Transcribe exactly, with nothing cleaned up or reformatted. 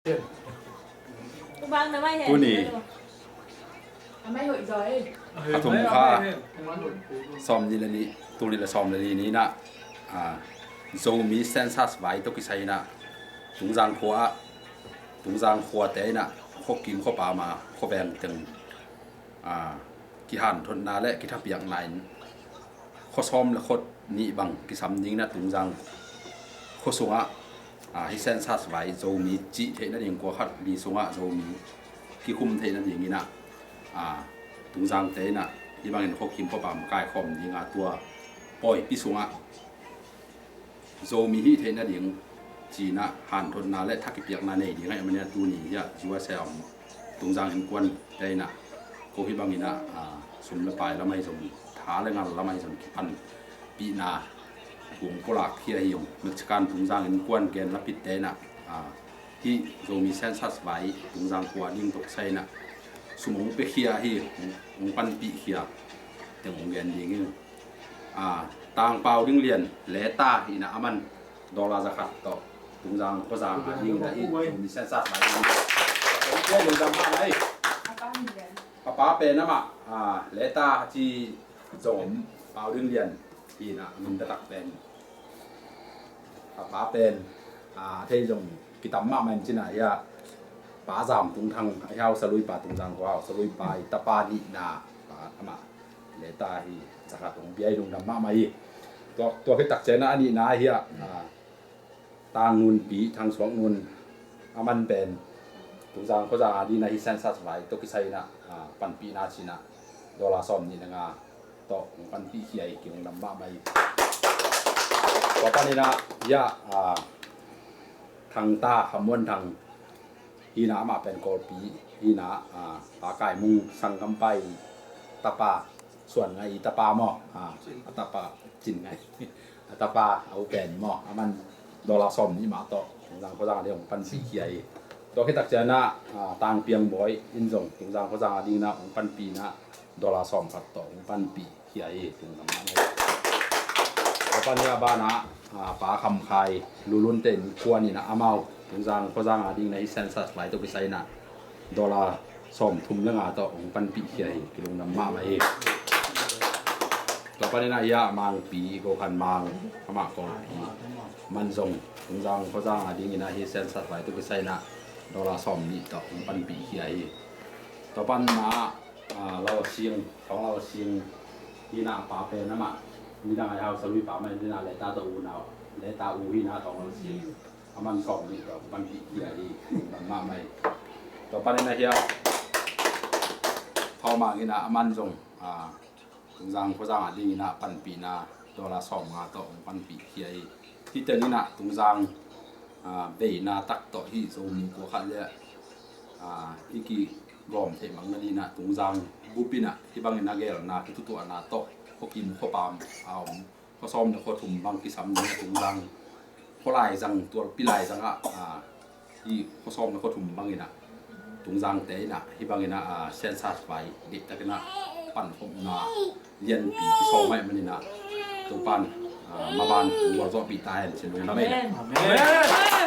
Tuni a thum kha sawm nih le nih, tul nih le sawm le nih ni-in ah, Zomi census vai tawh kisai-in ah Tungzang khua ah, Tungzang khuate in ah khuakim khuapam a khuaveng teng ah, kihanthotna le kithapiakna in khua sawm le khua nih bang kisam dingin ah Tungzang khua sungah ah, hih census vai Zomi cih theih nading kua khat li sungah Zomi kikhum theih nadingin ah, ah, Tungzangte in ah hih bangin khuakim khuapam kaikhawm ding a, tua pawipi sungah Zomi hih theih nading ci-in ah hanthotna le thakipiakna nei ding ahih manin ah tuni hi-ah U S A a om Tungzang innkuante in ah ko hih bangin ah, ah, sum le pai lam ahi zong, tha le ngal lam ahi zong kipanpihna hong pulak khia hi ung. Mexican Tungzang innkuan gen lapitte in ah, ah, hih Zomi census vai Tungzang khua ding tawh kisai-in ah sum hong pia khia hi, hong, hong panpih khia teng hong gen ding hi. Ah, Tangpau Ding Lian, Leta hi-in ah aman dollar za khat tawh Tungzang khuazang a dingin ah hih Zomi census vai ding. Hong pia lungdam mahmah hi. A pa pen amah, ah, Leta ci zong om, Pau Ding Lian hi-in ah a min taktak pen. A pa pen, ah, thei zong kitam mahmah in cin ah hi-ah, Pa Zam Tung Thang, a hi Hausa Lui pa, Tungzang khua Hausa Lui pa i tapa nihna pa amah Leta hi, za khat hong pia hi, lungdam mahmah hi. Tua, tua khit tak ciangin ah a nihna hi-ah, ah, Tang Nun Pi, Thang Suak Nun, aman pen Tungzang khuazang a dingin ah hih census vai tawh kisai-in ah, ah, panpihna ci-in ah dollar sawm nih le nga tawh hong panpih khia hi, kilungdam mahmah hi. Tua panin ah hi-ah, ah, Thang Ta, Kham Muan Thang hi-in ah, amah pen Kawlpi hi-in ah, ah, Pa Kai Mung, Sanggampa i tapa, Suan Ngai i tapa maw, ah, a tapa Cin Ngai, a tapa a u pen maw, aman dollar sawm nih mah tawh Tungzang khuazang a ding hong panpih khia hi. Tua khit tak ciangin ah, ah, Tang Piang Bawi in zong Tungzang khuazang a dingin ah hong panpihna dollar sawm khat tawh hong panpih khia hi, lungdam mahmah hi. Tua panin ah banah, ah, Pa Kham Khai, Lulunte innkuan in ah amau Tungzang khuazang a dingin ah hih census vai tawh kisai-in ah dollar sawm thum le nga tawh hong panpih khia hi, kilungdam mahmah hi. Tua panin ah hi-ah Mang Pi, Go Khan Mang, amah Kawlpi, aman zong Tungzang khuazang a dingin ah hih census vai tawh kisai-in ah dollar sawm nih tawh hong panpih khia hi. Tua panin ah, ah, Lal Sing, Thawng Lal Sing hi-in ah, a pa pen amah midang a hi Hausa Lui pa mah hi-in ah, Leta tawh unau, Leta u hi-in ah, Thawng Lal Sing, aman sawm nih tawh hong panpih khia hi, lungdam mahmah hi. Tua panin ah hi-ah Thawng Mang in ah, aman zong, ah, Tungzang khuazang a dingin ah panpihna dollar sawm nga tawh hong panpih khia hi. Hih teng in ah Tungzang, ah, veina tak tawh hih Zomi kua khat le, ah, i kigawm theih mang nadingin ah Tungzang bup in ah hih bangin a gelna, kithutuahna tawh khuakim khuapam a om khua sawm le khua thum bang kisam dingin ah Tungzang khua laizang, tualpi laizang ah, ah, hih khua sawm le khua thum bangin ah Tungzangte in ah hih bangin ah, ah, census vai deihtakin ah pankhopna lianpi kisawm ahih manin ah Topa'n, ah, maban gualzawhpih ta hen, ci-in lungdam ei. Amen. Amen.